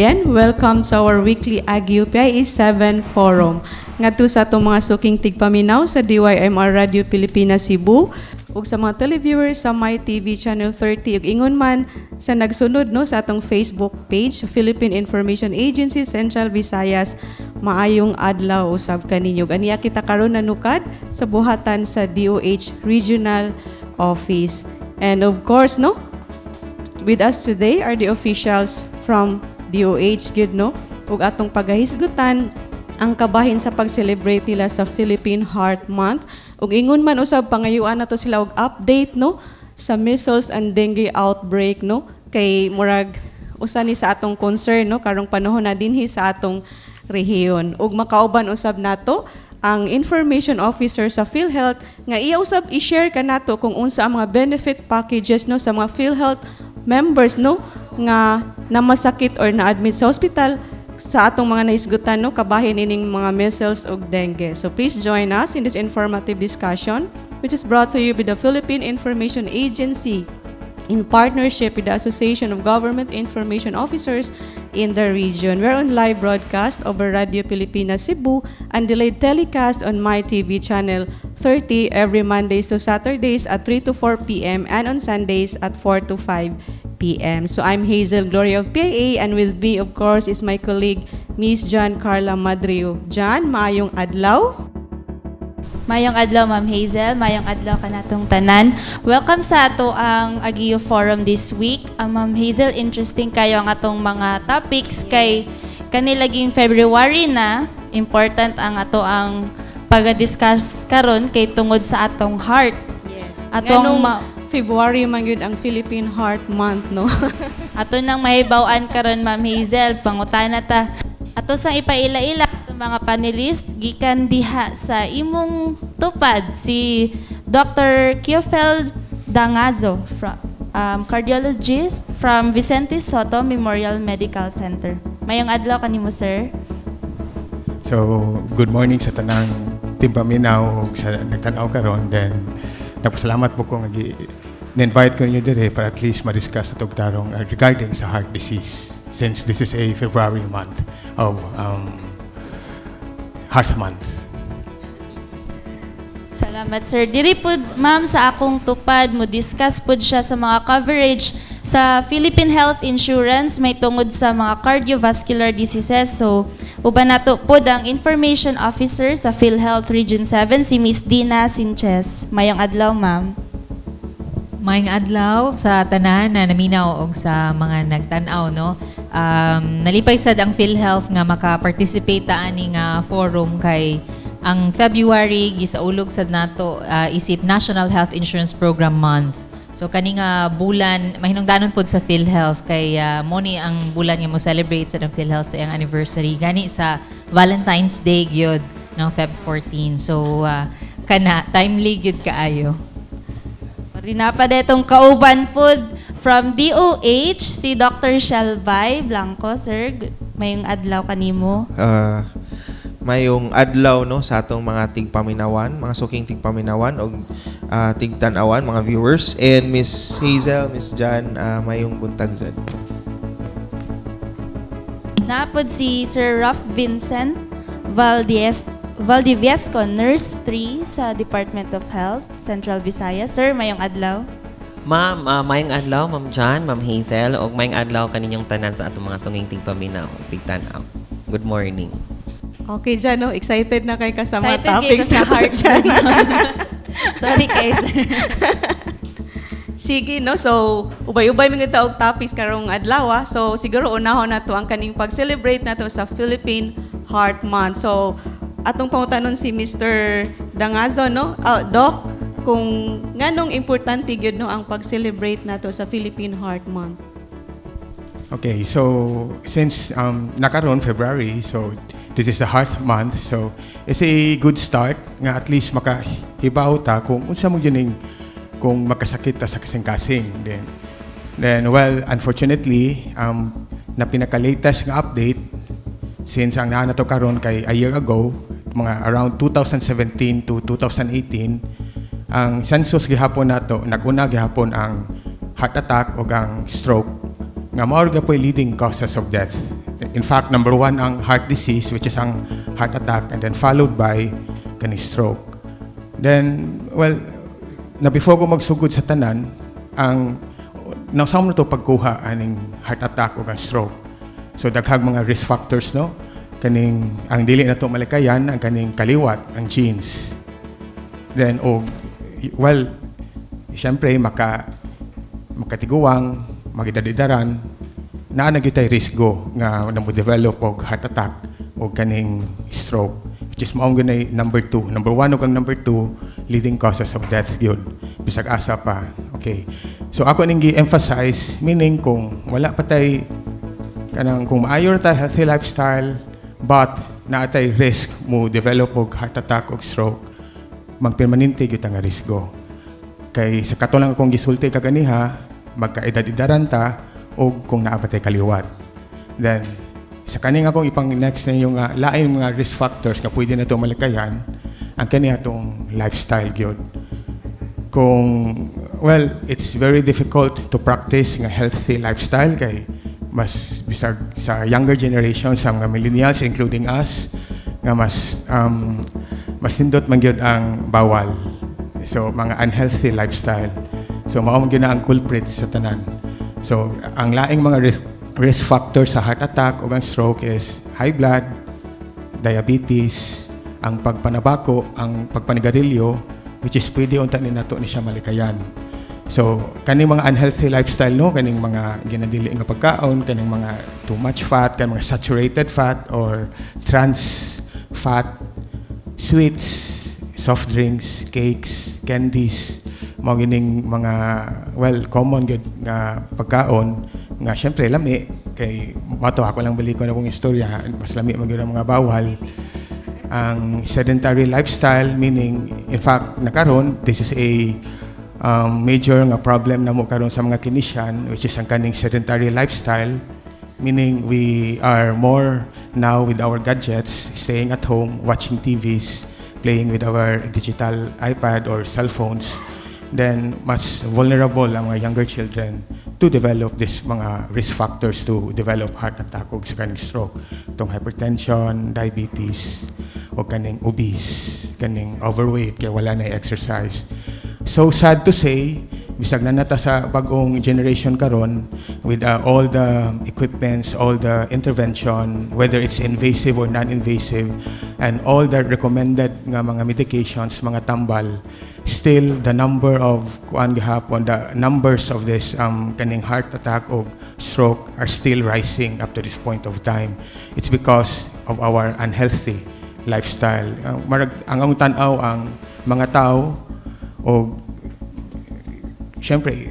Again, welcome to our weekly Aguio PIA 7 Forum. Ngadto sa atong mga suking tigpaminaw sa DYMR Radio Pilipinas Cebu ug sa mga televiewers sa My TV Channel 30 ug ingon man sa nagsunod, no, sa atong Facebook page, Philippine Information Agency Central Visayas, maayong adlaw usab kaninyo. Aniya kita karon nanukad sa buhatan sa DOH Regional Office. And of course, no, with us today are the officials from DOH gud, no, ug atong pagahisgutan ang kabahin sa pag-celebrate nila sa Philippine Heart Month ug ingon man usab pangayuan nato sila og update, no, sa measles and dengue outbreak, no, kay murag usa ni sa atong concern, no, karong panahon na dinhi sa atong rehiyon. Ug makauban usab nato ang information officer sa PhilHealth nga iya usab i-share kanato kung unsa ang mga benefit packages, no, sa mga PhilHealth members, no, nga namasakit or na-admit sa hospital sa atong mga nahisgutan, no, kabahin ining mga measles ug dengue. So please join us in this informative discussion, which is brought to you by the Philippine Information Agency in partnership with the Association of Government Information Officers in the region. We're on live broadcast over Radio Pilipinas Cebu and delayed telecast on My TV Channel 30 every Mondays to Saturdays at 3 to 4 p.m. and on Sundays at 4 to 5 p.m. So I'm Hazel Gloria of PIA, and with me, of course, is my colleague, Miss John Carla Madrio. John, maayong adlaw. Mayong adlaw, Ma'am Hazel, mayong adlaw kanatong tanan. Welcome sa ato ang Aguio Forum this week. Ang Ma'am Hazel, interesting kayo ang atong mga topics kay kanilaging February na, important ang ato ang pag-discuss karon kay tungod sa atong heart. Yes. Atong Nganong February man gyud ang Philippine Heart Month, no? Ato nang mahibaw-an karon, Ma'am Hazel, pangutana ta. Ato sang ipaila-ila atong mga panelist gikan diha sa imong tupad, si Dr. Kiofel Dangazo from cardiologist from Vicente Soto Memorial Medical Center. Mayong adlaw kanimo, sir. So, good morning sa tanang tigpaminaw ug sa nagtanaw karon. Then nagpasalamat po ko nga na-invite ko ninyo dire para at least ma-discuss atong tarong regarding sa heart disease since this is a February month of Heart Month. Salamat, sir. Diri pud, ma'am, sa akong tupad, mo discuss pud siya sa mga coverage sa Philippine Health Insurance may tungod sa mga cardiovascular diseases. So, uban nato pud ang information officer sa PhilHealth Region 7, si Miss Dina Sanchez. Mayong adlaw, ma'am. Maayong adlaw sa tanan na naminaw og sa mga nagtan-aw, no. Nalipay sad ang PhilHealth nga maka-participate ta ani nga forum kay ang February gisaulog sad nato isip National Health Insurance Program Month. So kani nga bulan mahinungdanon pod sa PhilHealth kay mo ni ang bulan nga mo celebrate sa ang PhilHealth sa iyang anniversary gani sa Valentine's Day gyud no, Feb 14. So kana timely gyud kaayo. Rinapa detong kauban pud from DOH si Dr. Shelby Blanco, sir. Mayong adlaw kanimo. Mayong adlaw, no, sa atong mga tigpaminawan, mga suking tigpaminawan og tigtan-awan, mga viewers, and Miss Hazel, Miss Jan, mayong buntag sad. Napod si Sir Ralph Vincent Valdies Valdiviesco, Nurse 3 sa Department of Health, Central Visayas. Sir, mayong adlaw. Ma'am, mayong adlaw, Ma'am Jan, Ma'am Hazel, ug mayong adlaw kaninyong tanan sa atong mga suking tigpaminaw, tigtan-aw. Good morning. Okay, Jan, no? Excited na kay ka sa mga Excited kay ko topics sa na heart. dyan. Sorry kay sir. Sige, no? So, ubay-ubay mga taog topics karong adlaw, ah. So, siguro unahon nato ang kaning pag-celebrate nato sa Philippine Heart Month. So, atong pangutanon si Mr. Dangazo, no? Ah, Doc, kung nganong importante gyud, no, ang pag-celebrate nato sa Philippine Heart Month? Okay, so since nakaron February, so this is the Heart Month, so it's a good start nga at least makahibaw ta kung unsa mo ning kung makasakit ta sa kasing-kasing. Then, well, unfortunately, na pinaka-latest nga update since ang naa nato karon kay a year ago, mga around 2017 to 2018, ang census gihapon nato, naguna gihapon ang heart attack o ang stroke nga mao ra po'y leading causes of death. In fact, number one ang heart disease, which is ang heart attack, and then followed by kani stroke. Then, well, na before ko magsugod sa tanan, ang nausam na to pagkuha aning heart attack o ang stroke? So daghang mga risk factors, no? Kaning ang dili na to malikayan ang kaning kaliwat, ang genes. Then og well, syempre makatiguang, magedad-edaran, naa na gyud tay risgo nga na mo develop og heart attack o kaning stroke, which is maong ganay number two. Number one ug ang number two leading causes of death gyud bisag asa pa. Okay. So ako ning gi-emphasize, meaning kung wala pa tay kanang kung maayo ra tay healthy lifestyle but naa tay risk mo develop og heart attack og stroke, magpermanente gyud ta nga risgo. Kay sa kato lang akong gisulti kaganiha, magkaedad-edaran ta og kung naa pa tay kaliwat. Then sa kaning akong ipang next na yung lain mga risk factors nga pwede na to malikayan, ang kani atong lifestyle gyud. Kung, well, it's very difficult to practice nga healthy lifestyle kay mas bisag sa younger generation, sa mga millennials including us, nga mas nindot man gyud ang bawal, so mga unhealthy lifestyle. So mao man gyud na ang culprit sa tanan. So ang laing mga risk factor sa heart attack o ang stroke is high blood, diabetes, ang pagpanabako, ang pagpanigarilyo, which is pwede unta ni nato ni siya malikayan. So, kaning mga unhealthy lifestyle, no, kaning mga ginadili nga pagkaon, kaning mga too much fat, kaning mga saturated fat or trans fat, sweets, soft drinks, cakes, candies, mga gining mga, well, common gyud nga pagkaon nga syempre lami kay mato ako lang balikon akong istorya, mas lami man gyud ang mga bawal. Ang sedentary lifestyle, meaning, in fact, nakaron this is a major nga problem na mo karon sa mga clinician, which is ang kaning sedentary lifestyle, meaning we are more now with our gadgets, staying at home, watching TVs, playing with our digital iPad or cell phones. Then mas vulnerable ang mga younger children to develop this mga risk factors to develop heart attack o sa kaning stroke, itong hypertension, diabetes o kaning obese, kaning overweight kaya wala na exercise. So sad to say, bisag na nata sa bagong generation karon with all the equipments, all the intervention, whether it's invasive or non-invasive, and all the recommended nga mga medications, mga tambal, still the number of kuan gihapon, the numbers of this kaning heart attack o stroke are still rising up to this point of time. It's because of our unhealthy lifestyle. Marag ang tan-aw ang mga tao o syempre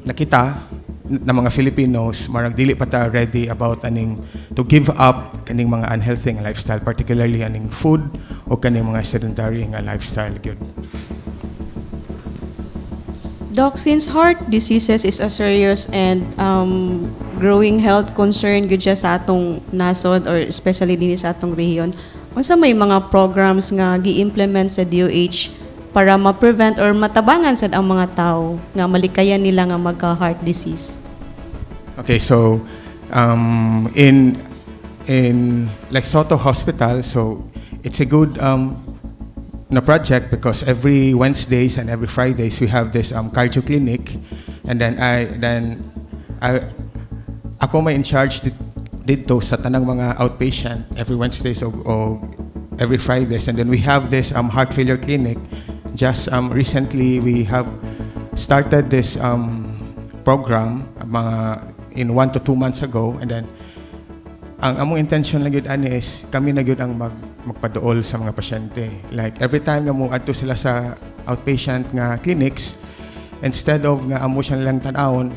nakita na mga Filipinos, marag dili pa ta ready about aning to give up kaning mga unhealthy nga lifestyle, particularly aning food o kaning mga sedentary nga lifestyle gyud. Doc, since heart diseases is a serious and growing health concern gyud siya sa atong nasod or especially dinhi sa atong rehiyon, unsa may mga programs nga gi-implement sa DOH para ma-prevent or matabangan sad ang mga tao nga malikayan nila nga magka-heart disease? Okay, so in Lexoto Hospital, so it's a good na project because every Wednesdays and every Fridays we have this cardio clinic, and then ako may in charge dito sa tanang mga outpatient every Wednesdays o every Fridays, and then we have this heart failure clinic. Just recently we have started this program mga in 1 to 2 months ago, and then ang among intention lang gyud ani is kami na gyud ang magpaduol sa mga pasyente. Like every time nga mo adto sila sa outpatient nga clinics, instead of nga amo siya lang tan-awon,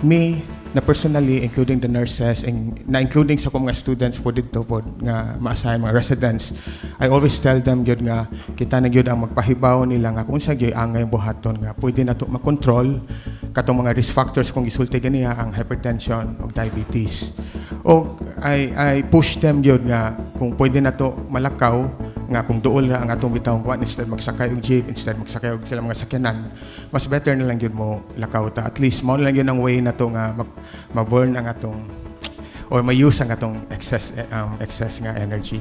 me Na personally, including the nurses and na including sa akong mga students po dito po nga ma-assign mga residents, I always tell them gyud nga kita na gyud ang magpahibaw nila nga kung sa gyud angay buhaton nga pwede nato makontrol katong mga risk factors kung gisulti ganiha, ang hypertension o diabetes. O I push them gyud nga kung pwede nato malakaw, nga kung duol ra ang atong bitawng kuan, instead magsakay og jeep, instead magsakay og sila mga sakyanan, mas better na lang gyud mo lakaw ta. At least mao na lang gyud ang way nato nga ma-burn ang atong or ma-use ang atong excess nga energy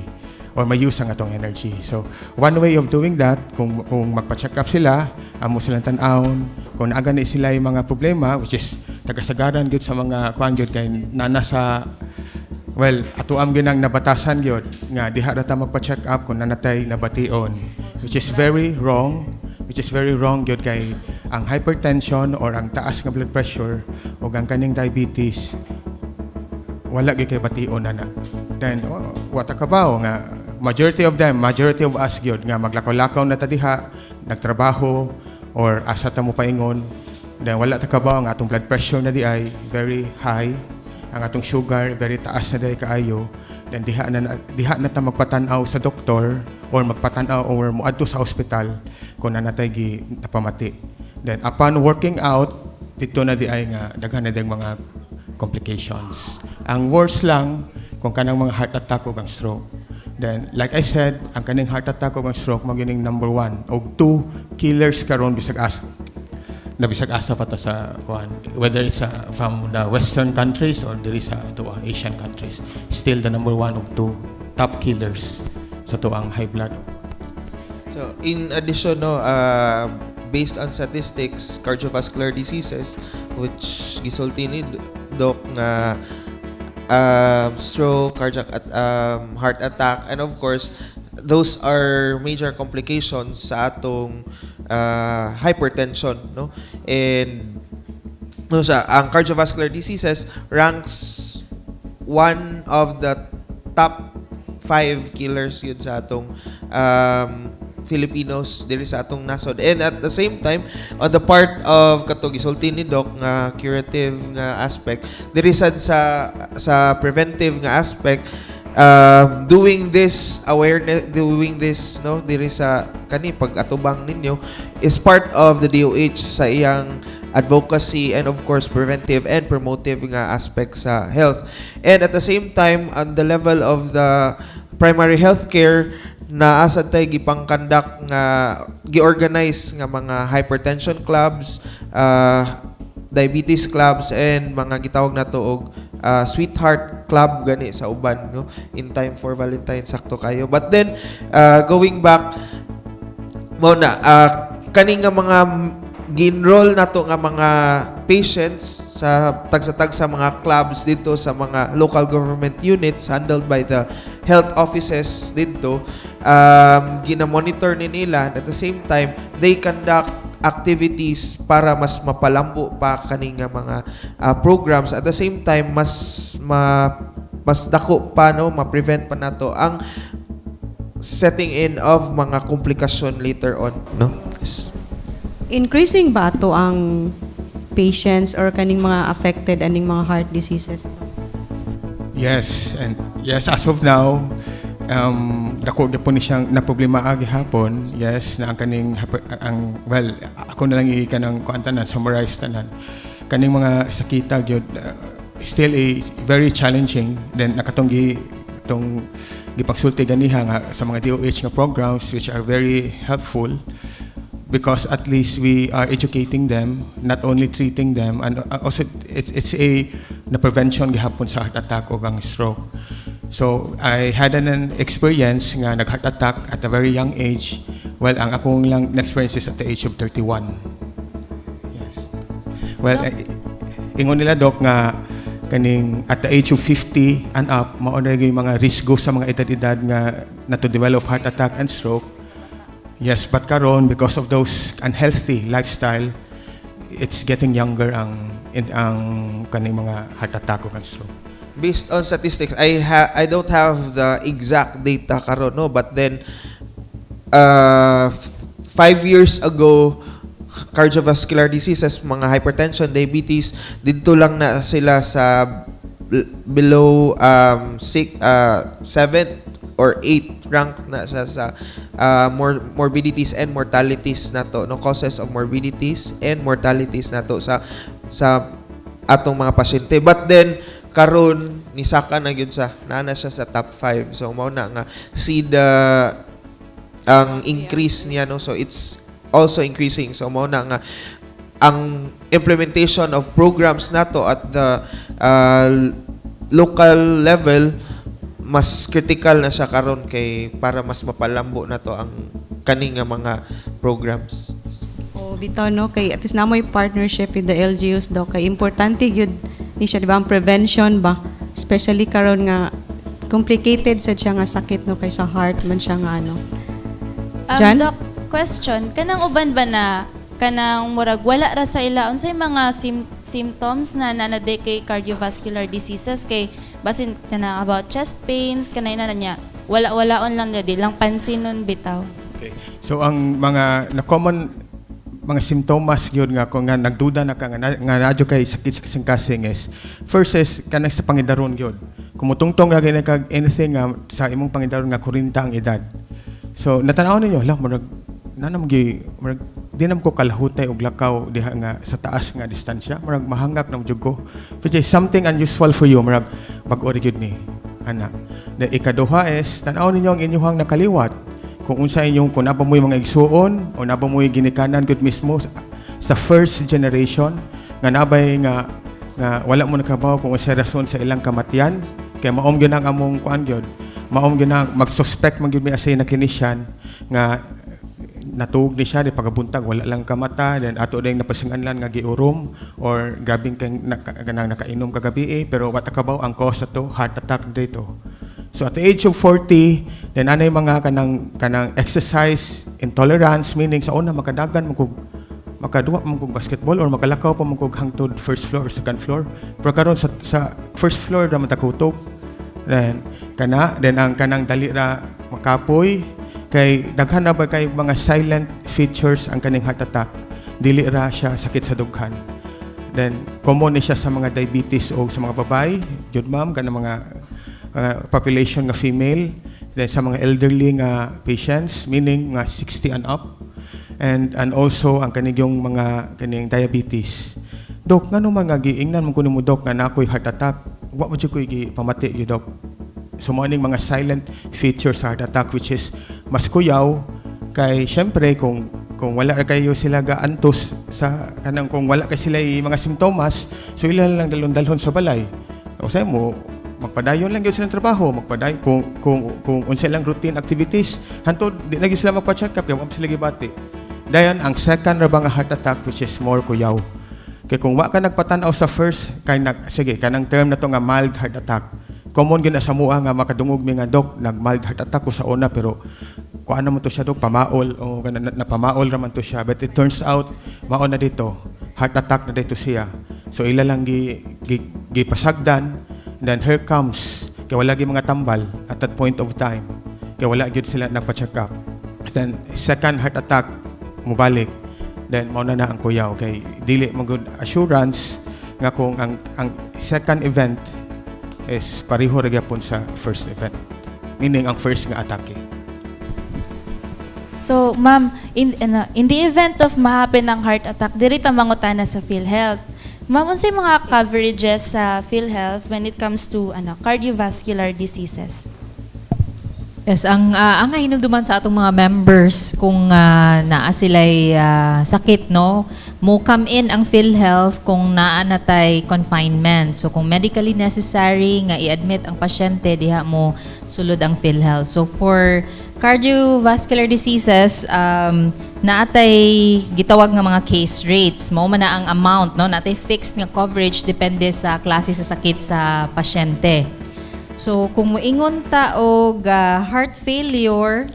or ma-use ang atong energy. So one way of doing that, kung magpa-check up sila, amo silang tan-awon kung naa gani sila yung mga problema, which is tagasagaran gyud sa mga kuan gyud kay nana sa, well, ato am gyud ang nabatasan gyud nga diha ra ta magpa-check up kung naa natay nabation, which is very wrong, which is very wrong gyud kay ang hypertension or ang taas nga blood pressure o ang kaning diabetes, wala gyud kay bation na na. Then oh, wa ta kabaw nga majority of them, majority of us gyud nga maglakaw-lakaw na ta diha, nagtrabaho or asa ta mo paingon, then wala ta kabaw nga atong blood pressure na diay very high, ang atong sugar very taas na diay kaayo. Then diha na ta magpatan-aw sa doktor or magpatan-aw or moadto sa ospital kung naa natay gi napamati. Then upon working out dito na diay nga daghan na diyang mga complications. Ang worst lang kung kanang mga heart attack o ang stroke. Then, like I said, ang kaning heart attack o ang stroke magiging number one o two killers karon bisag asa na bisag asa pa ta sa kuan, whether it's from the western countries or diri sa ato ang Asian countries, still the number one of two top killers sa to ang high blood. So, in addition, no, based on statistics, cardiovascular diseases, which gisulti ni Doc nga stroke, heart attack, and of course, those are major complications sa atong hypertension, no? And no, sa ang cardiovascular diseases ranks one of the top five killers yun sa atong Filipinos diri sa atong nasod. And at the same time, on the part of kato gisulti ni Doc nga curative nga aspect, diri sad sa preventive nga aspect, doing this awareness, doing this, no, diri sa kani pag-atubang ninyo is part of the DOH sa iyang advocacy and of course preventive and promotive nga aspect sa health. And at the same time, on the level of the primary healthcare, naa sad tay gipang-conduct nga gi-organize nga mga hypertension clubs, diabetes clubs and mga gitawag nato og sweetheart club gani sa uban, no, in time for Valentine, sakto kayo. But then going back mo na kani nga mga gi-enroll nato nga mga patients sa tagsa-tagsa mga clubs dito sa mga local government units handled by the health offices dito, gina-monitor ni nila and at the same time they conduct activities para mas mapalambo pa kani nga mga programs, at the same time mas dako pa, no, ma-prevent pa nato ang setting in of mga komplikasyon later on, no? Yes. Increasing ba to ang patients or kaning mga affected aning mga heart diseases? Yes, and yes, as of now, dako gyapon ni siyang na problema gihapon. Yes, na ang kaning ang, well, ako na lang i kanang kuan tanan, summarize tanan. Kaning mga sakita gyud still a very challenging. Then nakatong gi tong gipagsulti ganiha nga sa mga DOH nga programs, which are very helpful because at least we are educating them, not only treating them, and also it's a na prevention gihapon sa heart attack o ang stroke. So I had an experience nga nag heart attack at a very young age. Well, ang akong lang na-experience is at the age of 31. Yes. Well, eh, ingon nila, Doc, nga kaning at the age of 50 and up, mao na yung mga risgo sa mga edad-edad nga na to develop heart attack and stroke. Yes, but karon because of those unhealthy lifestyle, it's getting younger ang kaning mga heart attack ug ang stroke. Based on statistics, I don't have the exact data karon, no, but then 5 years ago cardiovascular diseases, mga hypertension, diabetes, didto lang na sila sa below six, seventh or eighth rank na siya sa morbidities and mortalities nato, no, causes of morbidities and mortalities nato sa atong mga pasyente. But then karon nisaka na gyud siya, naa na siya sa top 5. So mao na nga see the ang increase niya, no? So it's also increasing. So mao na nga ang implementation of programs nato at the local level, mas critical na siya karon kay para mas mapalambo nato ang kani nga mga programs. Oh, bitaw, no, kay at least naa moy partnership with the LGUs daw, kay importante gyud ni siya, di ba, ang prevention ba, especially karon nga complicated sad siya nga sakit, no, kay sa heart man siya nga ano. Jan? Doc, question, kanang uban ba na kanang murag wala ra sa ila, unsay mga symptoms na nanade kay cardiovascular diseases, kay basin kanang about chest pains kanay na niya, wala walaon lang na di lang pansinon bitaw? Okay. So ang mga na common mga simptomas gyud nga kung nga nagduda na ka nga naa kay sakit sa kasing-kasing is first is kanang sa pangidaron gyud. Kung mutungtong lagi na kag anything nga sa imong pangidaron nga 40 ang edad. So natanaw ninyo lah, murag na nam gi murag di nam ko kalahutay og lakaw diha nga sa taas nga distansya, murag mahangak na jud ko, which is something unusual for you, murag bag-o ra gyud ni ana. Na ikaduha is tan-aw ninyo ang inyong nakaliwat, kung unsa inyong, kung naa ba mo'y mga igsuon o naa ba mo'y ginikanan gud mismo sa first generation nga nabay nga nga wala mo nakabaw kung unsay rason sa ilang kamatian, kay maom gyud ang among kuan gyud, maom gyud ang mag-suspect man gyud mi as a na clinician nga natuog ni siya di pagabuntag, wala lang kamata, then ato din napasinganlan nga giurom or grabing kang kanang nakainom kagabi eh, pero wa ta kabaw ang cause ato heart attack dito. So at the age of 40, then anay mga kanang exercise intolerance, meaning sa una makadagan mo kog makaduwa mo kog basketball or makalakaw pa mo kog hangtod first floor or second floor. Pero karon sa first floor ra man takutob. Then kana, then ang kanang dali ra makapoy, kay daghan na ba kay mga silent features ang kaning heart attack. Dili ra siya sakit sa dughan. Then common ni siya sa mga diabetes o sa mga babae, jud ma'am, kanang mga population nga female, then sa mga elderly nga patients, meaning nga 60 and up. And also ang kaning mga kaning diabetes. Dok, ngano mga giingnan mo kuno mo, dok, nga naa ko'y heart attack? Wa mo jud ko'y gipamati gyud, dok. So mo ning mga silent features sa heart attack, which is mas kuyaw kay syempre kung wala ra kayo sila gaantos sa kanang kung wala kay sila mga simptomas, so ila lang dalon-dalhon sa balay. O sa mo magpadayon lang gyud silang trabaho, magpadayon kung unsa lang routine activities hantod di na gyud sila magpa-check up kay wa man sila gibati. Dayon ang second ra ba nga heart attack, which is more kuyaw. Kay kung wa ka nagpatan-aw sa first, kay nag sige kanang term na to nga mild heart attack. Common gyud na sa mua nga makadungog mi nga, "Dok, nag mild heart attack ko sa una, pero kuan naman to siya, dok, pamaol o napamaol ra man to siya." But it turns out mao na dito, heart attack na dito siya. So ila lang gi gipasagdan, then here comes kay wala gi mga tambal at that point of time. Kay wala gyud sila nagpa-check up. Then second heart attack mubalik, then mao na na ang kuyaw kay dili man good assurance nga kung ang second event is pareho ra gyapon sa first event, meaning ang first nga atake. So, ma'am, in the event of mahappen ng heart attack, diri ta mangutana sa PhilHealth. Ma'am, unsay mga coverages sa PhilHealth when it comes to cardiovascular diseases? Yes, ang hinumduman sa atong mga members kung naa sila'y sakit, no, mo come in ang PhilHealth kung naa na tay confinement. So kung medically necessary nga i-admit ang pasyente, diha mo sulod ang PhilHealth. So for cardiovascular diseases, naatay gitawag nga mga case rates. Mao man na ang amount, no, naatay fixed nga coverage depende sa klase sa sakit sa pasyente. So kung moingon ta og heart failure,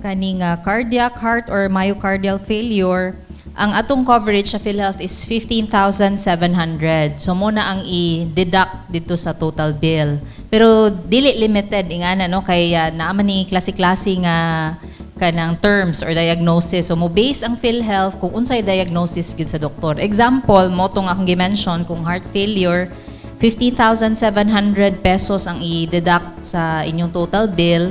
kaning cardiac, heart or myocardial failure, ang atong coverage sa PhilHealth is 15,700. So mo na ang i-deduct dito sa total bill. Pero dili limited ingana, no, kay naa man ni klase-klase nga Kanang terms or diagnosis. So mo base ang PhilHealth kung unsay diagnosis gyud sa doktor. Example, mao tong akong gi-mention, kung heart failure, 50,700 pesos ang i-deduct sa inyong total bill.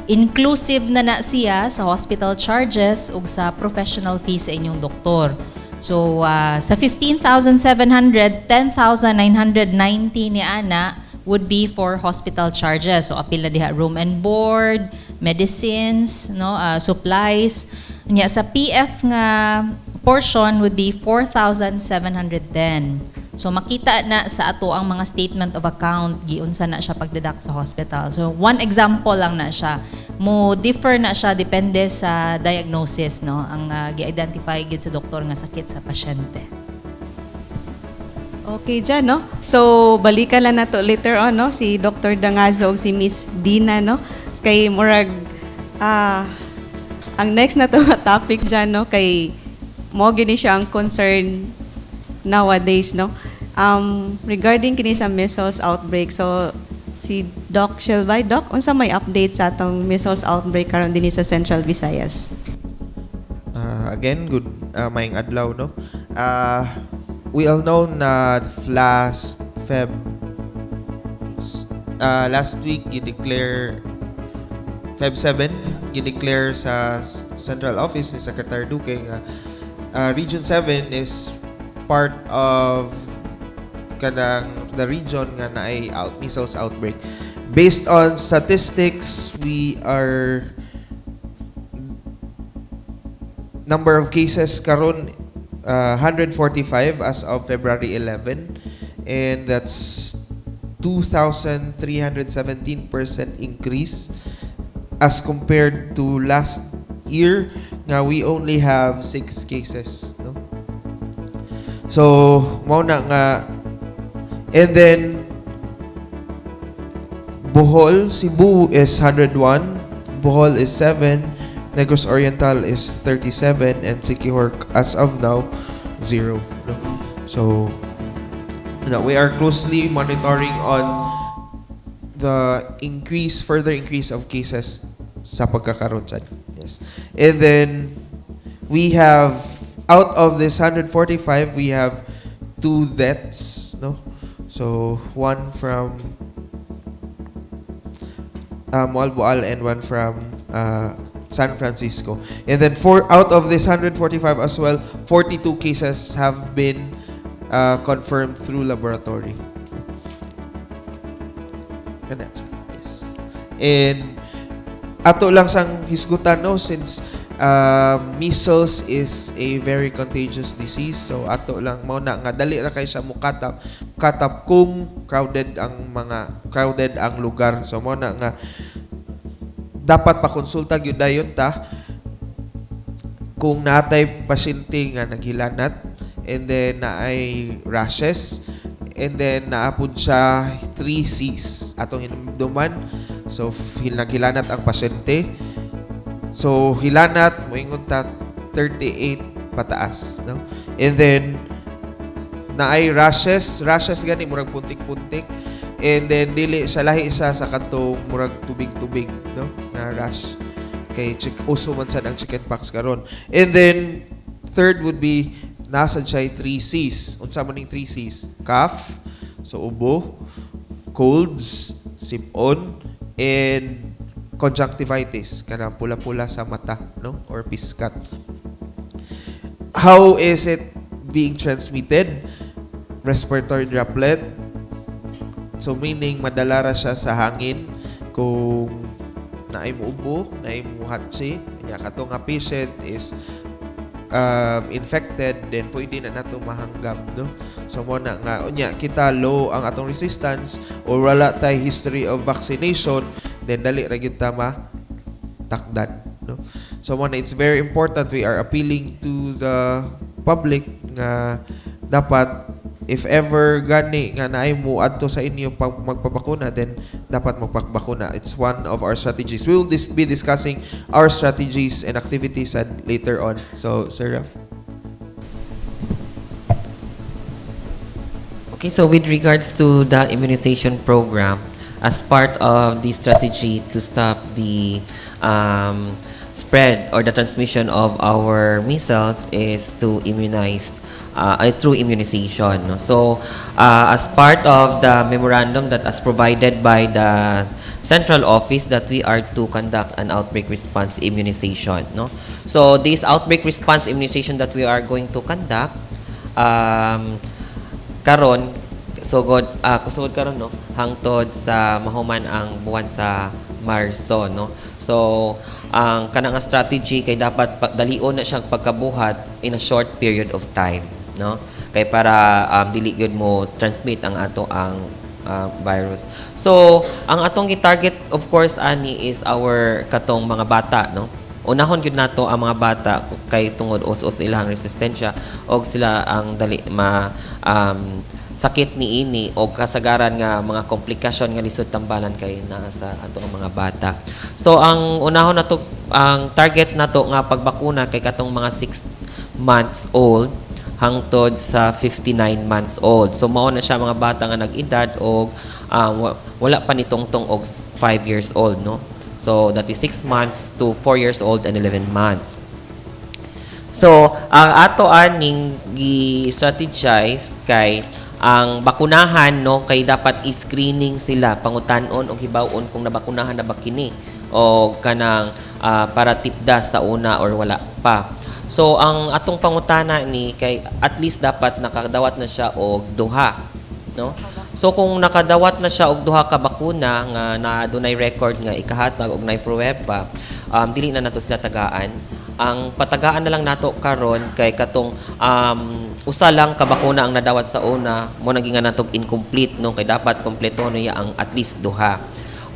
Inclusive na na siya sa hospital charges ug sa professional fees sa inyong doktor. So sa 15,700, 10,990 ni ana would be for hospital charges. So apil na diha room and board, medicines, no, supplies. Nya sa PF nga portion would be 4,710. So makita na sa ato ang mga statement of account giunsa na siya pagdeduct sa hospital. So one example lang na siya. Mo differ na siya depende sa diagnosis, no, ang gi-identify gyud sa doktor nga sakit sa pasyente. Okay dyan, no? So, balikan lang nato later on, no? Si Dr. Dangazo ug si Miss Dina, no? Kay murag, ang next na to nga topic dyan, no? Kay mao gini siya ang concern nowadays, no? Regarding kini sa measles outbreak, so si Doc Shelby, Doc, unsa may update sa atong measles outbreak karon dinhi sa Central Visayas? Again, good maayong adlaw, no? We all know na last Feb last week gi-declare, Feb 7, gi-declare sa Central Office ni Secretary Duque nga Region 7 is part of kanang the region nga naay out measles outbreak. Based on statistics, we are number of cases karon 145 as of February 11, and that's 2,317% increase as compared to last year nga we only have 6 cases, no? So mao na nga, and then Bohol, Cebu is 101, Bohol is 7, Negros Oriental is 37, and Siquijor as of now, 0. No? So, we are closely monitoring on the increase, further increase of cases sa pagkakaroon sad. Yes. And then, we have, out of this 145, we have two deaths, no? So, one from Moalboal and one from San Francisco. And then four out of this 145 as well, 42 cases have been confirmed through laboratory. Kana siya. Yes. And ato lang sang hisgutan, no, since measles is a very contagious disease, so ato lang mao na nga dali ra kay siya mukatap katap kung crowded ang lugar. So mao na nga dapat pakonsulta gyud dayon ta kung natay pasyente nga naghilanat and then naay rashes and then naa pud siya 3 C's atong hinumduman. So naghilanat ang pasyente, so hilanat, moingon ta 38 pataas, no? And then naay rashes, rashes gani murag puntik-puntik, and then dili siya lahi siya sa katong murag tubig-tubig, no, nga rash kay uso man sad ang chicken pox karon. And then third would be nasa siya 3 C's. Unsa man ning 3 C's? Cough, so ubo, colds, sipon, and conjunctivitis, kanang pula-pula sa mata, no, or piskat. How is it being transmitted? Respiratory droplet. So meaning madala ra siya sa hangin kung naay mo ubo, naay mo hatsi, nya kato nga patient is infected, then pwede na nato mahanggam, no? So mao na nga unya kita low ang atong resistance or wala tay history of vaccination, then dali ra gyud ta matakdan, no? So mao na it's very important, we are appealing to the public nga dapat if ever gani nga naay mo adto sa inyo pag magpabakuna, then dapat magpabakuna. It's one of our strategies. We will be discussing our strategies and activities and later on. So, Sir Raf. Okay, so with regards to the immunization program, as part of the strategy to stop the spread or the transmission of our measles is to immunize through immunization. No? So, as part of the memorandum that as provided by the central office that we are to conduct an outbreak response immunization. No? So, this outbreak response immunization that we are going to conduct, karon sugod kusugod karon, no, hangtod sa mahuman ang buwan sa Marso, no. So ang kanang strategy kay dapat dalion na siyang pagkabuhat in a short period of time, no, kay para dili gyud mo transmit ang ato ang virus. So ang atong gi-target, of course, ani is our katong mga bata, no. Unahon gyud nato ang mga bata kay tungod us-us ilang resistensya og sila ang dali ma sakit niini o kasagaran nga mga komplikasyon nga lisod tambalan kay naa sa ato ang mga bata. So ang unahon nato, ang target nato nga pagbakuna kay katong mga 6 months old hangtod sa 59 months old. So mao na siya mga bata nga nag-edad og wala pa nitungtong og 5 years old, no. So that is 6 months to 4 years old and 11 months. So, ang ato aning gi-strategize kay ang bakunahan, no, kay dapat i-screening sila, pangutan-on og hibaw-on kung nabakunahan na ba kini o kanang para tipda sa una or wala pa. So, ang atong pangutana ni kay at least dapat nakadawat na siya og duha, no? So kung nakadawat na siya og duha ka bakuna nga na adunay record nga ikahatag og nay pruweba, dili na nato sila tagaan. Ang patagaan na lang nato karon kay katong usa lang ka bakuna ang nadawat sa una, mo naging nga natog incomplete, no, kay dapat kompleto niya ang at least duha.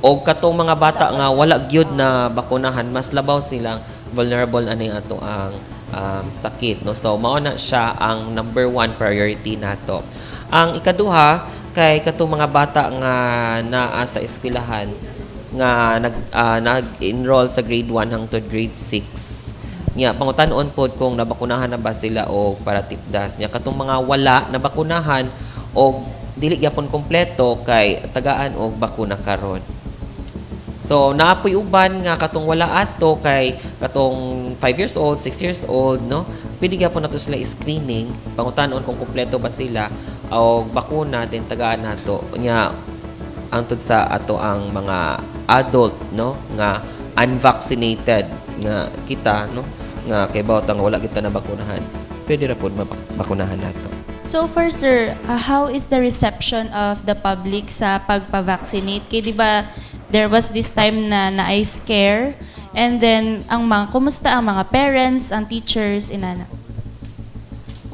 O katong mga bata nga wala gyud na bakunahan, mas labaw silang vulnerable ani ato ang sakit, no. So mao na siya ang number one priority nato. Ang ikaduha kay katong mga bata nga naa sa eskwelahan nga nag-enroll sa grade 1 hangtod grade 6. Nya pangutan-on pod kung nabakunahan na ba sila o para tipdas. Nya katong mga wala nabakunahan o dili gyapon kompleto kay tagaan og bakuna karon. So naapoy uban nga katong wala ato kay katong 5 years old, 6 years old, no. Pwede gyapon nato sila screening, pangutan-on kung kompleto ba sila og bakuna, then tagaan nato. Nya angtod sa ato ang mga adult, no, nga unvaccinated nga kita, no, nga kay bawat nga wala kita na bakunahan, pwede ra pod mabakunahan nato. So far, sir, how is the reception of the public sa pagpa-vaccinate? Kay di ba there was this time na naay scare and then ang mga kumusta ang mga parents, ang teachers, inana?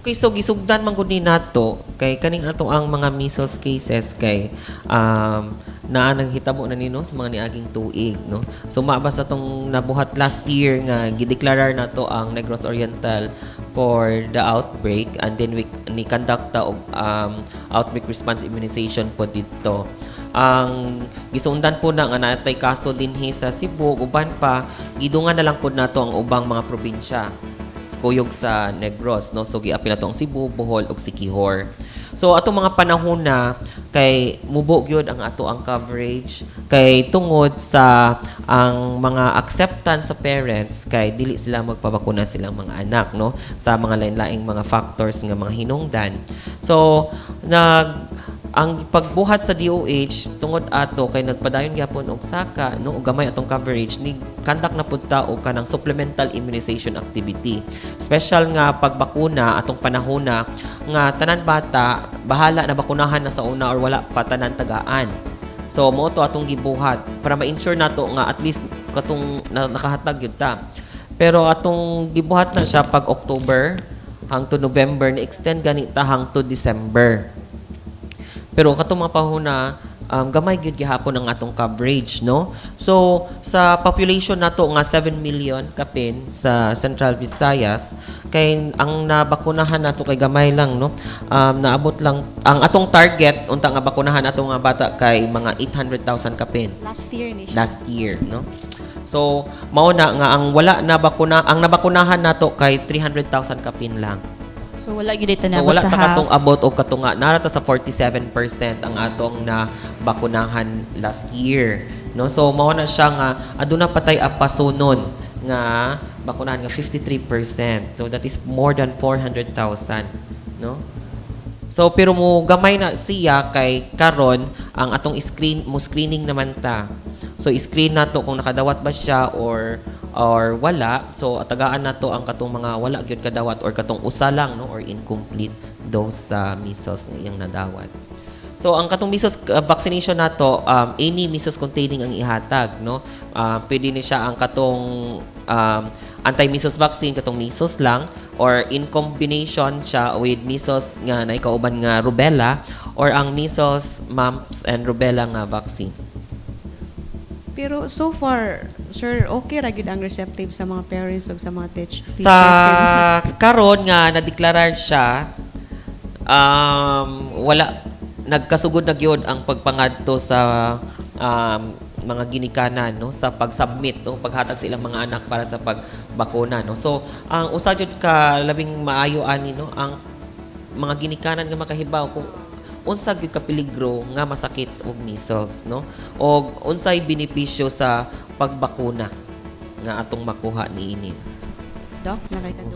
Okay, so gisugdan man gud ni nato kay kaning ato ang mga measles cases kay naa naghitabo na nino sa mga niaging tuig, no. So maabas atong nabuhat last year nga gideklarar nato ang Negros Oriental for the outbreak and then we ni conduct ta og outbreak response immunization po dito. Ang gisundan po na nga natay kaso dinhi sa Cebu, uban pa, gidungan na lang pod nato ang ubang mga probinsya kuyog sa Negros, no. So giapil nato ang Cebu, Bohol ug Siquijor. So atong mga panahon na kay mubo gyud ang ato ang coverage kay tungod sa ang mga acceptance sa parents kay dili sila magpabakuna silang mga anak, no, sa mga lain-laing mga factors nga mga hinungdan. So nag ang pagbuhat sa DOH tungod ato kay nagpadayon gyapon og saka, no, ug gamay atong coverage, ni conduct na pud ta og kanang supplemental immunization activity, special nga pagbakuna atong panahona nga tanan bata, bahala na bakunahan na sa una or wala pa, tanan tagaan. So mo to atong gibuhat para ma-ensure nato nga at least katong nakahatag gyud ta. Pero atong gibuhat na siya pag October hangtod November, ni extend gani ta hangtod December. Pero katong mga panahon gamay gyud gihapon ang atong coverage, no. So sa population nato nga 7 million kapin sa Central Visayas kay ang nabakunahan nato kay gamay lang, no. Naabot lang ang atong target unta nga bakunahan ato nga bata kay mga 800,000 kapin. Last year ni siya. Last year, no. So mao na nga ang wala na bakuna, ang nabakunahan nato kay 300,000 kapin lang. So wala gyud ito So naabot wala sa ta half. katong abot og katunga. Nara ta sa 47% ang atong na bakunahan last year, no. So mao na siya nga aduna patay apasunon. nga bakunahan nga 53%. So that is more than 400,000, no? So pero mo gamay na siya kay karon ang atong screen mo screening naman ta. So screen nato kung nakadawat ba siya or wala. So tagaan nato ang katong mga wala gyud kadawat or katong usa lang, no, or incomplete dose sa measles nga iyang nadawat. So ang katong measles vaccination nato, any measles containing ang ihatag, no. Pwede ni siya ang katong anti-measles vaccine, katong measles lang, or in combination siya with measles nga naikauban nga rubella or ang measles, mumps and rubella nga vaccine. Pero so far, sir, okay ra gyud ang receptive sa mga parents ug sa mga teachers? Sa karon nga nadeklarar siya, wala, nagkasugod na gyud ang pagpangadto sa mga ginikanan, no, sa pag-submit, no, paghatag sa ilang mga anak para sa pagbakuna, no. So ang usa jud ka labing maayo ani, no, ang mga ginikanan nga makahibaw kung unsa gyud ka peligro nga masakit og measles, no, og unsay benepisyo sa pagbakuna nga atong makuha niini. Doc, nakita.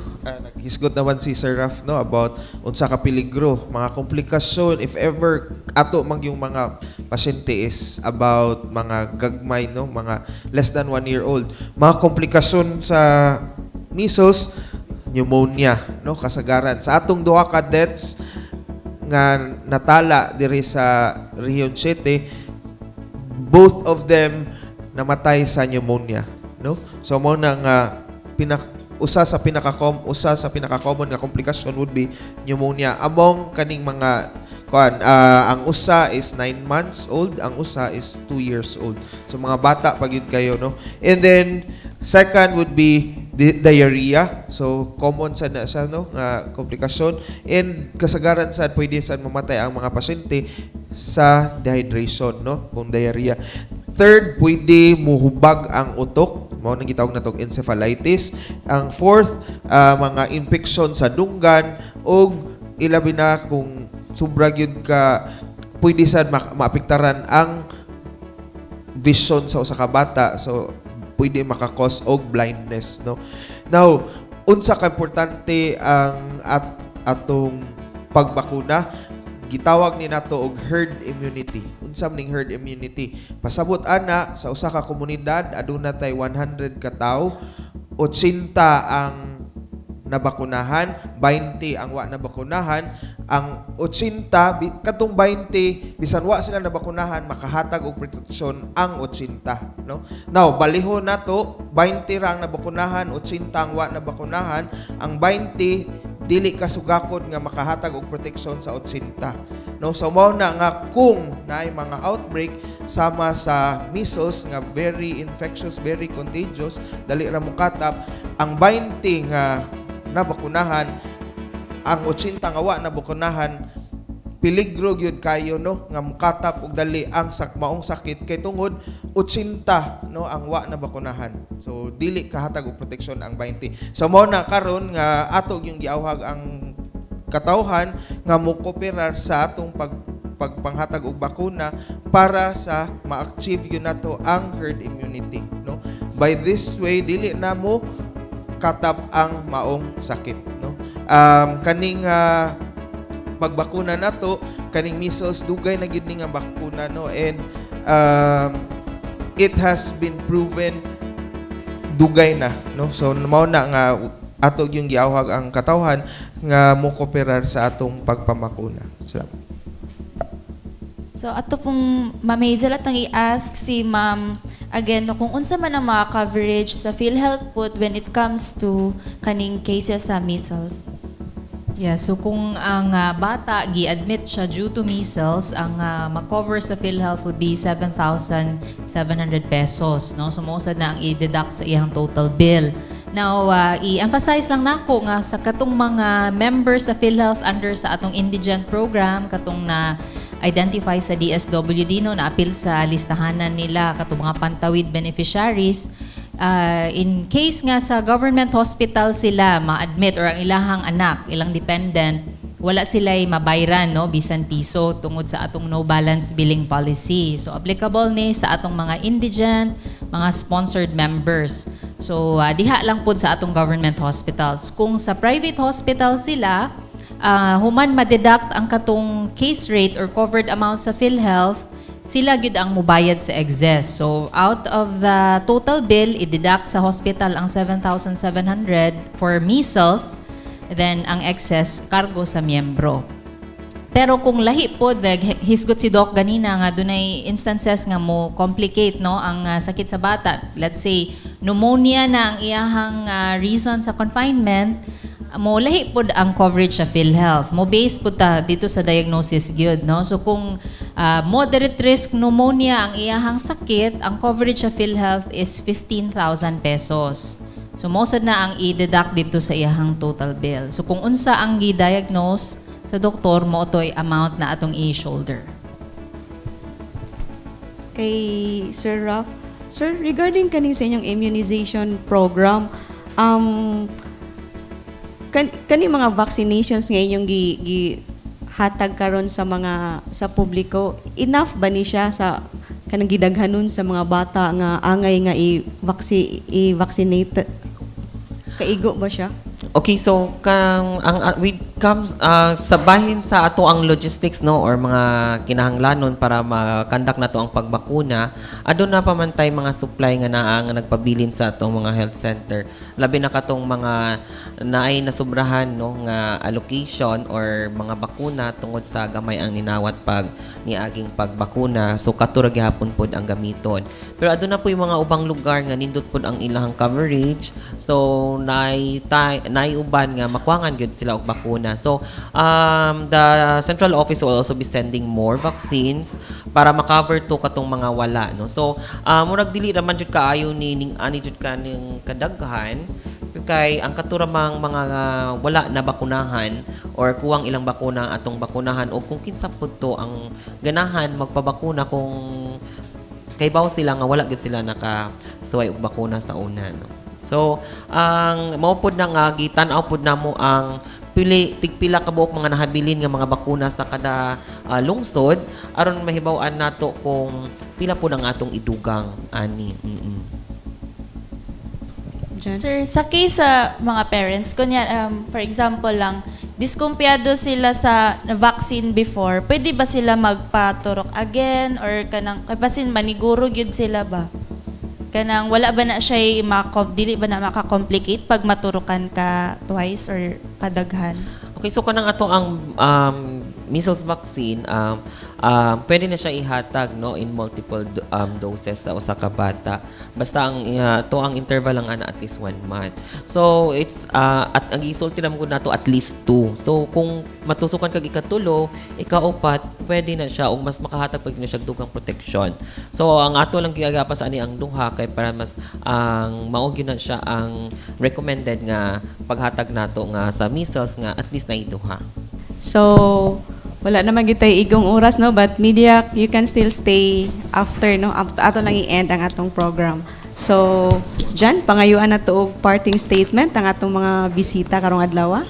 Naghisgot naman si Sir Raf, no, about unsa ka peligro, mga komplikasyon if ever ato mang yung mga pasyente is about mga gagmay, no, mga less than 1 year old. Mga komplikasyon sa measles, pneumonia, no, kasagaran. Sa atong duha ka deaths nga natala diri sa Region 7, both of them namatay sa pneumonia, no? So mao na nga pinak usa sa pinaka-common nga komplikasyon would be pneumonia among kaning mga kuan. Ang usa is 9 months old, ang usa is 2 years old. So mga bata pa gyud kayo, no? And then second would be diarrhea. So common sa na siya, no, nga komplikasyon, and kasagaran sad pwede sad mamatay ang mga pasyente sa dehydration, no, kung diarrhea. Third, pwede muhubag ang utok, mao nang gitawag natong encephalitis. Ang fourth, mga infection sa dunggan, ug ilabi na kung sobra gyud ka pwede sad maapektaran ang vision sa usa ka bata, so pwede maka-cause og blindness, no? Now, unsa ka importante ang atong pagbakuna? Gitawag ni nato og herd immunity. Unsa man ning herd immunity? Pasabot ana, sa usa ka komunidad aduna tay 100 ka tawo, 80 ang nabakunahan, 20 ang wa nabakunahan. Ang 80, katong 20, bisan wa sila nabakunahan, makahatag og proteksyon ang 80, no? Now, balihon nato, 20 ra ang nabakunahan, 80 ang wa nabakunahan. Ang 20 dili kasugakod nga makahatag og proteksyon sa 80, no? So mao na nga kung naay mga outbreak sama sa measles nga very infectious, very contagious, dali ra mokatap, ang 20 nga nabakunahan, ang 80 nga wa nabakunahan, peligro gyud kayo, no, nga mokatap og dali ang maong sakit kay tungod 80, no, ang wa nabakunahan. So dili kahatag og proteksyon ang 20. So mao na karon nga ato yung giawhag ang katawhan nga mo-kooperar sa atong pagpanghatag og bakuna para sa ma-achieve yun nato ang herd immunity, no? By this way, dili na mo katap ang maong sakit, no? Kaning pagbakuna nato kaning measles, dugay na gid ni nga bakuna, no, and it has been proven dugay na, no? So mao na nga ato yung giawhag ang katawhan nga mo kooperar sa atong pagpamakuna. Salamat. So ato pong Ma'am Hazel, atong i-ask si Ma'am again, no, kung unsa man ang mga coverage sa PhilHealth pud when it comes to kaning cases sa measles. Yeah, so kung ang bata gi-admit siya due to measles, ang ma-cover sa PhilHealth would be 7,700 pesos, no? So mao sad na ang i-deduct sa iyang total bill. Now, i-emphasize lang nako nga sa katong mga members sa PhilHealth under sa atong indigent program, katong na identify sa DSWD, no, na apil sa listahanan nila katong mga Pantawid beneficiaries, in case nga sa government hospital sila ma-admit or ang ilahang anak, ilang dependent, wala sila'y mabayran, no, bisan piso tungod sa atong no balance billing policy. So applicable ni sa atong mga indigent, mga sponsored members. So diha lang pud sa atong government hospitals. Kung sa private hospital sila, human ma-deduct ang katong case rate or covered amount sa PhilHealth, sila gyud ang mubayad sa excess. So out of the total bill, i-deduct sa hospital ang 7,700 for measles, then ang excess kargo sa miyembro. Pero kung lahi po, hisgot si Doc ganina nga dunay instances nga mo complicate, no, ang sakit sa bata. Let's say pneumonia na ang iyahang reason sa confinement, mo lahi pod ang coverage sa PhilHealth. Mo base pod ta dito sa diagnosis gyud, no. So kung moderate risk pneumonia ang iyahang sakit, ang coverage sa PhilHealth is ₱15,000. So mo sad na ang i-deduct dito sa iyahang total bill. So kung unsa ang gi-diagnose sa doktor, mo to'y amount na atong i-shoulder. Kay Sir Raf. Sir, regarding kaning sa inyong immunization program, kani mga vaccinations nga inyong gi hatag karon sa mga sa publiko, enough ba ni siya sa kanang gidaghanon sa mga bata nga angay nga i-vaccinate? Kaigo ba siya? Okay, so kang ang with comes sa bahin sa ato ang logistics, no, or mga kinahanglanon para ma-conduct nato ang pagbakuna, aduna pa man tay mga supply nga naa nga nagpabilin sa atong mga health center. Labi na katong mga naay nasubrahan, no, nga allocation or mga bakuna tungod sa gamay ang ninawat pag niaging pagbakuna. So kato ra gihapon pod ang gamiton. Pero aduna po yung mga ubang lugar nga nindot pod ang ilahang coverage. So naay uban nga makuangan gyud sila og bakuna. So the central office will also be sending more vaccines para ma-cover to katong mga wala, no. So murag dili raman jud kaayo ni ning ani jud kaning kadaghan kay ang katuramang mga wala na bakunahan or kuwang ilang bakuna ang atong bakunahan o kung kinsa pud to ang ganahan magpabakuna kung kaybaw sila nga wala gid sila nakasuway og bakuna sa una, no. So ang mao pod na nga gitan-aw pod namo ang pili tigpila ka buok mga nahabilin nga mga bakuna sa kada lungsod aron mahibaw-an nato kung pila pod ang atong idugang ani. Jan? Sir, sa case sa mga parents, kunya, for example lang, diskumpiyado sila sa vaccine before, pwede ba sila magpaturok again or kanang kay basin maniguro gyud sila ba? Kanang wala ba na siya dili ba na maka-complicate pag maturukan ka twice or kadaghan? Okay, so kanang ato ang measles vaccine, pwede na siya ihatag, no, in multiple doses sa usa ka bata. Basta ang to ang interval lang ana at least one month. So it's at ang gisulti naman ko nato at least two. So kung matusukan kag ikatulo, ikaupat, pwede na siya ug mas makahatag pag na siya dugang protection. So ang ato lang giagapas ani ang duha kay para mas ang mao gyud na siya ang recommended nga paghatag nato nga sa measles nga at least na duha. So, wala naman gitay igong oras, no, but media, you can still stay after, no, after ato lang i-end ang atong program. So, Jan, pangayuan na to og parting statement ang atong mga bisita karong adlaw.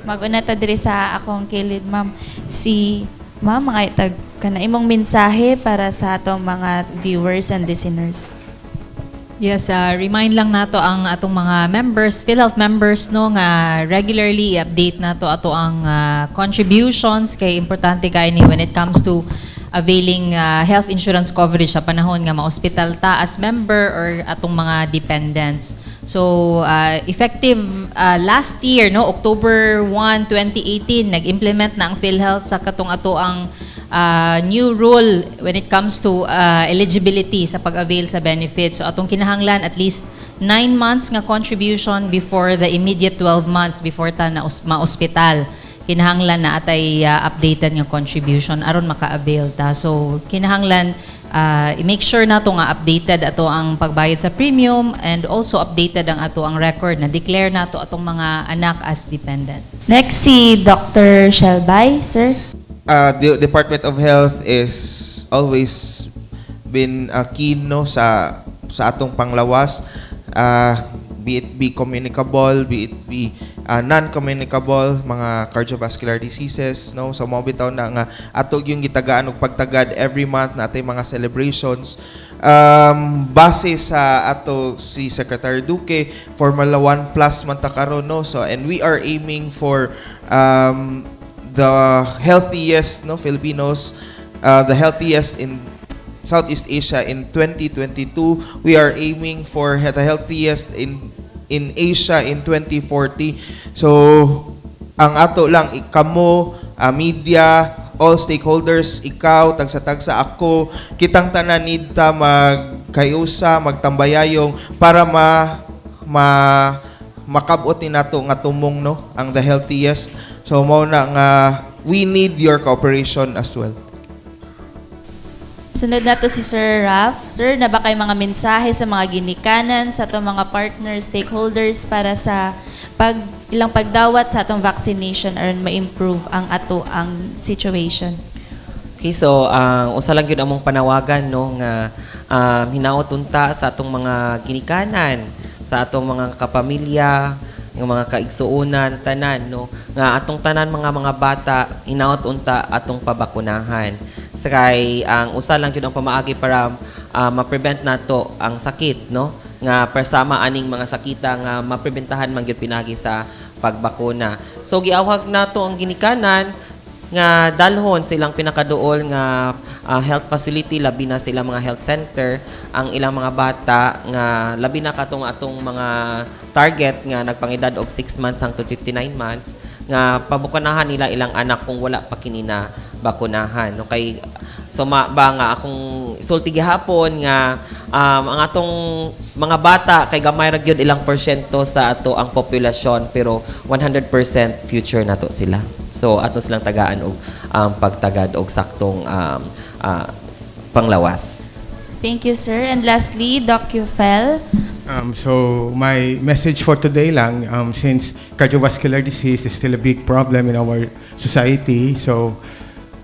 Mag-una ta diri sa akong kilid, ma'am. Si ma'am, mga itag kana imong mensahe para sa atong mga viewers and listeners. Yes, remind lang nato ang atong mga members, PhilHealth members, no, nga regularly i-update nato ato ang contributions kay importante kay ni when it comes to availing health insurance coverage sa panahon nga ma-hospital ta as member or atong mga dependents. So, effective last year, no, October 1, 2018, nag-implement na ang PhilHealth sa katong ato ang new rule when it comes to eligibility sa pag-avail sa benefits. So atong kinahanglan at least 9 months nga contribution before the immediate 12 months before ta na ma-ospital. Kinahanglan na atay updated nga contribution aron maka-avail ta. So kinahanglan i-make sure nato nga updated ato ang pagbayad sa premium and also updated ang ato ang record na declare nato atong mga anak as dependents. Next si Dr. Shelby, sir. The Department of Health is always been keen, no, sa atong panglawas, be it be communicable, be it be non-communicable mga cardiovascular diseases, no. So mao bitaw na nga ato yung gitagaan og pagtagad every month na atay mga celebrations. Base sa ato si Secretary Duque, Formula 1 plus man ta karon, no? So and we are aiming for the healthiest, no, Filipinos, the healthiest in Southeast Asia in 2022. We are aiming for the healthiest in Asia in 2040. So ang ato lang kamo, media, all stakeholders, ikaw, tagsa-tagsa ako, kitang tanan need ta magkayusa, magtambayayong para ma ma makabot ni nato nga tumong, no, ang the healthiest. So mao na nga we need your cooperation as well. Sunod na to si Sir Raf. Sir, naa ba kay mga mensahe sa mga ginikanan, sa atong mga partner, stakeholders para sa ilang pagdawat sa atong vaccination aron ma-improve ang ato ang situation? Okay, so ang usa lang gyud among panawagan, no, nga hinaot unta sa atong mga ginikanan, sa atong mga kapamilya, nga mga kaigsuonan tanan, no, nga atong tanan mga bata hinaot unta atong pabakunahan. Sa kay ang usa lang gyud ang pamaagi para ma-prevent nato ang sakit, no, nga persama aning mga sakita nga mapreventahan man gyud pinaagi sa pagbakuna. So giawhag nato ang ginikanan nga dalhon silang pinakaduol nga health facility, labi na sila mga health center, ang ilang mga bata nga labi na katong atong mga target nga nagpangedad og 6 months hangtod 59 months nga pabakunahan nila ilang anak kung wala pa kini na bakunahan, no. Kay so ma ba nga akong sulti gihapon nga ang atong mga bata kay gamay ra gyud ilang porsyento sa ato ang populasyon, pero 100% future nato sila. So ato silang tagaan og pagtagad og saktong panglawas. Thank you, sir. And lastly, Doc Yufel. So my message for today lang, since cardiovascular disease is still a big problem in our society, so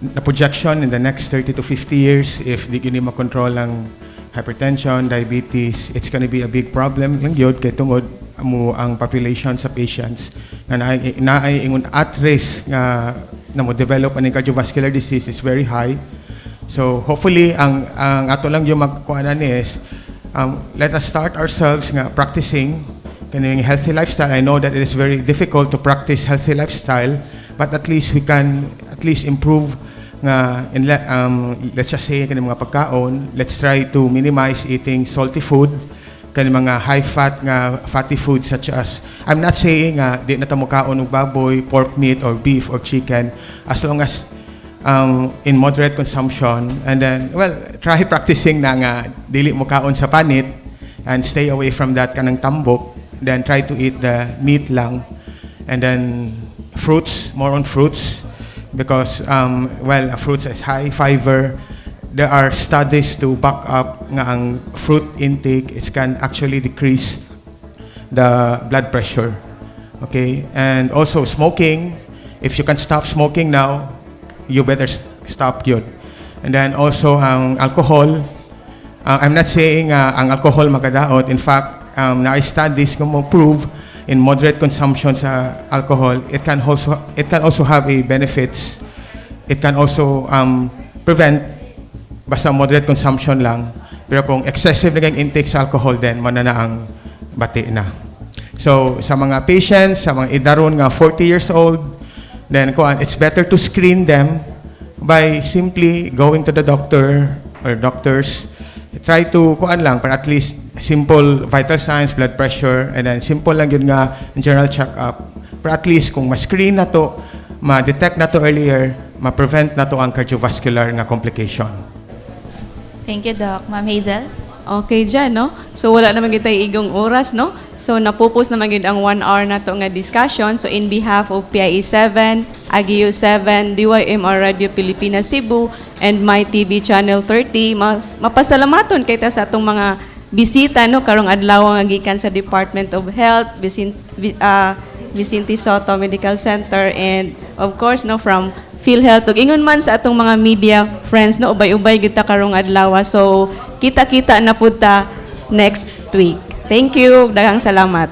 the projection in the next 30 to 50 years, if di gyud ni makontrol ang hypertension, diabetes, it's gonna be a big problem lang gyud kay tungod mo ang population sa patients na naay ingon at risk nga na mo develop aning cardiovascular disease is very high. So hopefully ang ato lang yung magkuanan is let us start ourselves nga practicing kaning healthy lifestyle. I know that it is very difficult to practice healthy lifestyle, but at least we can at least improve nga let's just say kaning mga pagkaon, let's try to minimize eating salty food, kaning mga high fat nga fatty food such as, I'm not saying nga di na ta mokaon og baboy, pork meat or beef or chicken, as long as in moderate consumption. And then, well, try practicing na nga dili mo kaon sa panit and stay away from that kanang tambok. Then try to eat the meat lang and then fruits, more on fruits, because well, fruits is high fiber. There are studies to back up nga ang fruit intake, it can actually decrease the blood pressure. Okay? And also smoking, if you can stop smoking now, you better stop yun. And then also ang alcohol, I'm not saying ang alcohol makadaot. In fact, na studies kung mo prove in moderate consumption sa alcohol, it can also have a benefits. It can also prevent basta moderate consumption lang. Pero kung excessive na kayong intake sa alcohol, then mao na ang bati na. So, sa mga patients, sa mga idaron nga 40 years old, then kuan, it's better to screen them by simply going to the doctor or doctors. Try to kuan lang para at least simple vital signs, blood pressure, and then simple lang yun nga general check-up. Pero at least kung ma-screen na to, ma-detect na to earlier, ma-prevent na to ang cardiovascular nga complication. Thank you, Doc. Ma'am Hazel? Okay dyan, no? So wala naman kita igong oras, no? So napupos naman gyud ang 1 hour na to nga discussion. So in behalf of PIE 7, AGIU 7, DYMR Radio Pilipinas Cebu, and My TV Channel 30, mas mapasalamaton kay ta sa atong mga bisita, no, karong adlaw nga gikan sa Department of Health, Vicente Sotto Medical Center, and of course, no, from PhilHealth ug ingon man sa atong mga media friends, no. Ubay-ubay gyud ta karong adlaw. So kita-kita na pud ta next week. Thank you, daghang salamat.